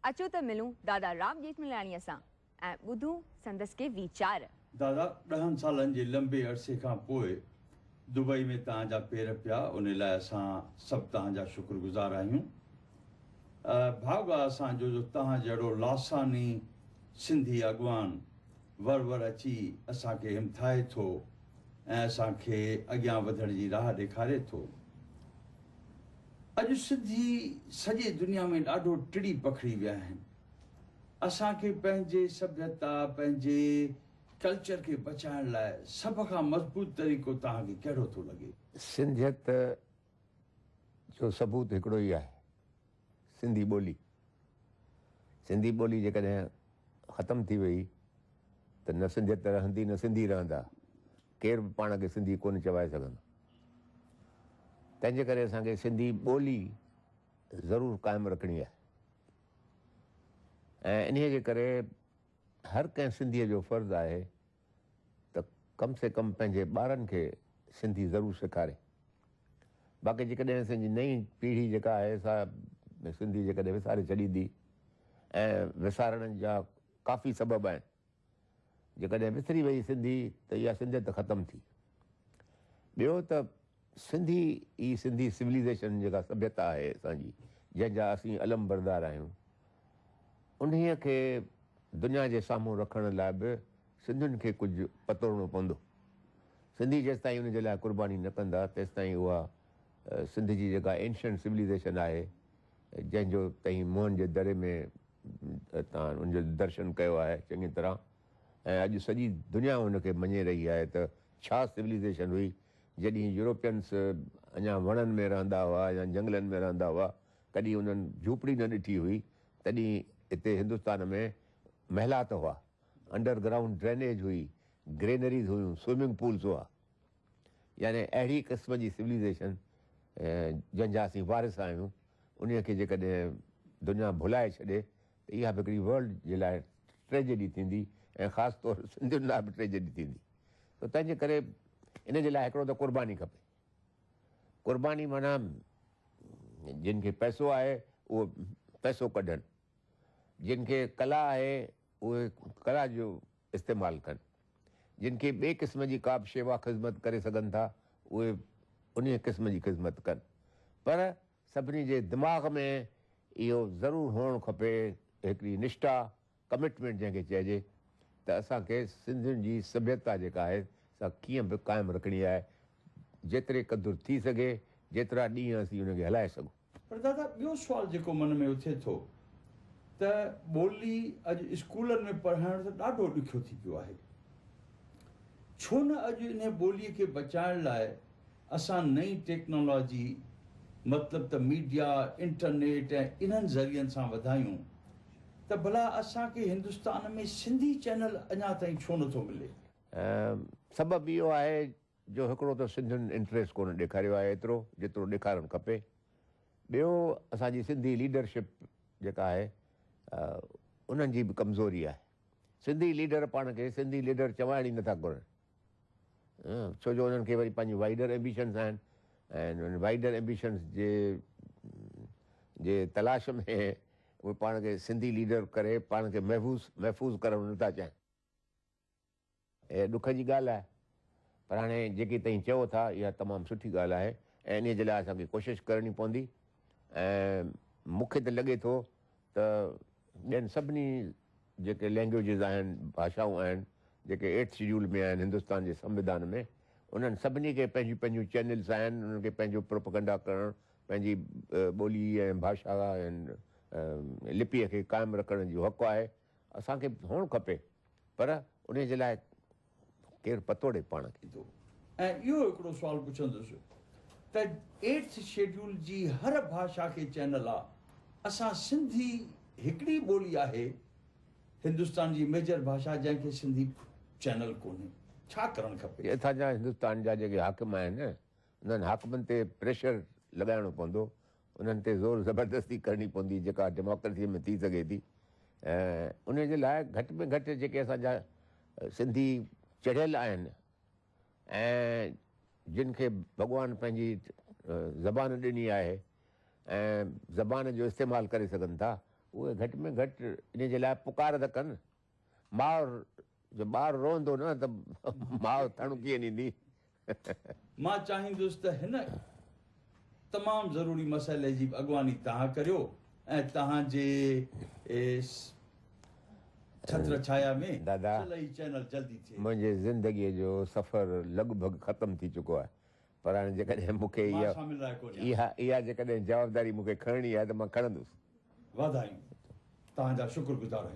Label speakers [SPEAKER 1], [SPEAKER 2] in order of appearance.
[SPEAKER 1] اچو ته ملون دادا رام ڄيٺملاڻيء سان ۽ ٻڌون سندس ڪي ويچار.
[SPEAKER 2] دادا ڏهن سالن جي لنبي عرصي کان پوء دبئي ۾ توهان جا پير پيا ان لاء اسان سڀ توهان جا شڪر گذار آهيون. ڀاڳ آ اسان جو جو توهان جهڙو لاثاني سنڌي اڳواڻ ور ور اچي اسان کي همٿائي ٿو ۽ اسان کي اڳيان وڌڻ جي راهه ڏيکاري ٿو. اڄ سنڌي سڄي دنيا ۾ ڏاڍو ٽڙي پکڙي ويا آهن. اسان کي پنهنجي سڀيتا، پنهنجي ڪلچر کي بچائڻ لاء سڀ کان مضبوط طريقو توهان کي ڪهڙو ٿو لڳي؟
[SPEAKER 3] سنڌيت جو ثبوت هڪڙو ئي آهي، سنڌي ٻولي. سنڌي ٻولي جيڪڏهن ختم ٿي وئي ته نه سنڌيت رهندي نه سنڌي رهندا. ڪير به پاڻ کي سنڌي ڪونه چوائي سگهندو. تنهن جي ڪري اسان کي سنڌي ٻولي ضرور قائم رکڻي آهي ۽ انهيء جي ڪري هر ڪنهن سنڌيء جو فرض آهي ته ڪم سي ڪم پنهنجي ٻارن کي سنڌي ضرور سيکاري. باقي جيڪڏهن اسان جي نئين پيڙهي جيڪا آهي سا سنڌي جيڪڏهن وساري ڇڏيندي ۽ وسارڻ جا ڪافي سبب آهن. جيڪڏهن وسري وئي سنڌي ته اها سنڌيت ختم ٿي. ٻيو ته سنڌي ئي سنڌي سوليزيشن جيڪا سڀيتا آهي اسان جي جنهن جا اسين علم بردار آهيون انهيء کي دنيا جي سامهون رکڻ لاء به سنڌين کي ڪجهه پتوڙڻو پوندو. سنڌي جيستائين ان جي لاء قرباني نه ڪندا تيستائين اها سنڌ جي جيڪا اينشنٽ سوليزيشن آهي جنهن جو تهين موهن جي دري ۾ تان ان جو درشن ڪيو آهي چڱي طرح ۽ اڄ سڄي دنيا ان کي مڃي رهي آهي ته ڇا سوليزيشن هئي جڏهن يورپينس اڃا وڻن ۾ رهندا هئا يا جنگلن ۾ رهندا هئا ڪڏهن انهن جهوپڙي نه ڏٺي هئي تڏهن هتي هندستان ۾ محلات هئا انڊر گرائونڊ ڊرينيج هئي گرينريز هيون سوئمنگ پولز هئا يعني اهڙي قسم جي سوليزيشن جنهن جا اسين وارث آهيون انهيء کي جيڪڏهن دنيا ڀلائي ڇڏي ته اها به هڪڙي ورلڊ جي لاء ٽريجڊي ٿيندي ۽ خاص طور سنڌين لاء به ٽريجڊي ٿيندي. سو تنهن جي ڪري ان جي لاء هڪڙو ته قرباني کپي. قرباني معنيٰ جن کي پئسو آهي اهو پئسو ڪڍن، جن کي ڪلا آهي اهي ڪلا جو استعمال ڪن، جن کي ٻئي قسم جي ڪا به شيوا خذمت ڪري سگهن ٿا اهي انهيء قسم جي خذمت ڪن. پر سڀني جي دماغ ۾ اهو ضرور هئڻ کپي هڪڙي نشٺا، Commitment جنهن کي چئجي ته اسان کي سنڌين جي سڀيتا جيڪا آهي سا ڪيئن به قائم رکڻي آهي جيتري قدر ٿي سگهي جيترا ڏينهن اسين ان کي هلائي سگهون.
[SPEAKER 2] پر دادا ٻيو سوال جيڪو من ۾ اٿي ٿو ته ٻولي اڄ اسڪولن ۾ پڙهائڻ ته ڏاڍو ڏکيو ٿي پيو آهي ڇو نه اڄ انهي ٻولي کي بچائڻ لاء اسان نئين ٽيڪنالاجي مطلب ته ميڊيا، انٽرنيٽ ۽ انهن ذريعن سان وڌايون ته ڀلا اسان کي هندستان ۾ سنڌي چينل اڃا تائين ڇو نٿو ملي؟
[SPEAKER 3] سبب اهو آهي جو هڪڙو ته سنڌين انٽريسٽ ڪونه ڏيکاريو آهي ايترو جيترو ڏيکارڻ کپي. ٻيو اسان جي سنڌي ليڊرشپ جيڪا آهي انهن جي به ڪمزوري آهي. سنڌي ليڊر پاڻ کي سنڌي ليڊر چوائڻ ئي نٿا گهرن. ڇو جو انهن کي وري پنهنجون وائيڊر ايمبيشنز آهن ۽ انهن وائيڊر ايمبيشنز جي جي تلاش ۾ اهي پاڻ کي سنڌي ليڊر ڪري پاڻ کي محفوظ محفوظ ڪرڻ نٿا چاهين. اها ڏک جي ڳالهه آهي پر هاڻي جيڪي توهين چئو ٿا اها تمام سٺي ڳالهه آهي ۽ انهيء جي لاء اسان کي ڪوشش ڪرڻي پوندي ۽ مون کي ته لڳي ٿو ته ٻين سڀني جيڪي لينگويجز آهن، ڀاشائون آهن، جيڪي ايٽٿ شيڊيول ۾ آهن هندستان جي سنوڌان ۾، انهن سڀني کي پنهنجون پنهنجون چينلز آهن، انهن کي پنهنجو پروپئگنڊا ڪرڻ، پنهنجي ٻولي ۽ ڀاشا ۽ لپيء کي قائم رکڻ جو حق آهي، اسان کي به هئڻ کپي، پر انهيء جي لاء ڪير پتوڙي پاڻ کي.
[SPEAKER 2] ٿو ۽ اهو هڪڙو سوال پڇندس ته ايٽٿ شيڊيول جي هر ڀاشا کي چينل آ اسان سنڌي هڪڙي ٻولي آهي هندستان جي ميجر ڀاشا جنهن کي سنڌي چينل ڪونهي ڇا ڪرڻ کپي؟
[SPEAKER 3] اسان جا هندستان جا جيڪي حاڪم آهن انهن حاڪمن تي پريشر لڳائڻو پوندو انهن تي زور زبردستي ڪرڻي پوندي جيڪا ڊيموڪريسي ۾ ٿي سگهي ٿي ۽ ان جي لاء گهٽ ۾ گهٽ جيڪي اسان جا سنڌي چڙهيل آهن ۽ جن کي ڀڳوان پنهنجي زبان ڏني آهي ۽ زبان جو استعمال ڪري سگهن ٿا اهي گهٽ ۾ گهٽ ان جي لاء پڪار ته ڪن. ماء جو ٻار روئندو نه ته ماء ٿڻ ڪيئن ڏيندي.
[SPEAKER 2] مان چاهيندس ته هن تمام ضروري مسئلي جي به اڳواڻي توهان ڪريو ۽ توهان جي ڇتر ڇايا ۾
[SPEAKER 3] دادا
[SPEAKER 2] چلئي چينل جلدي ٿئي.
[SPEAKER 3] منهنجي زندگيء جو سفر لڳ ڀڳ ختم ٿي چڪو آهي پر هاڻي جيڪڏهن مون کي
[SPEAKER 2] مان
[SPEAKER 3] اها
[SPEAKER 2] شامل راء ڪونهيان.
[SPEAKER 3] اها اها جيڪڏهن جوابداري مون کي کڻڻي آهي ته مان کڻندس.
[SPEAKER 2] واڌايون. توهان جا شڪر گذار آهيون.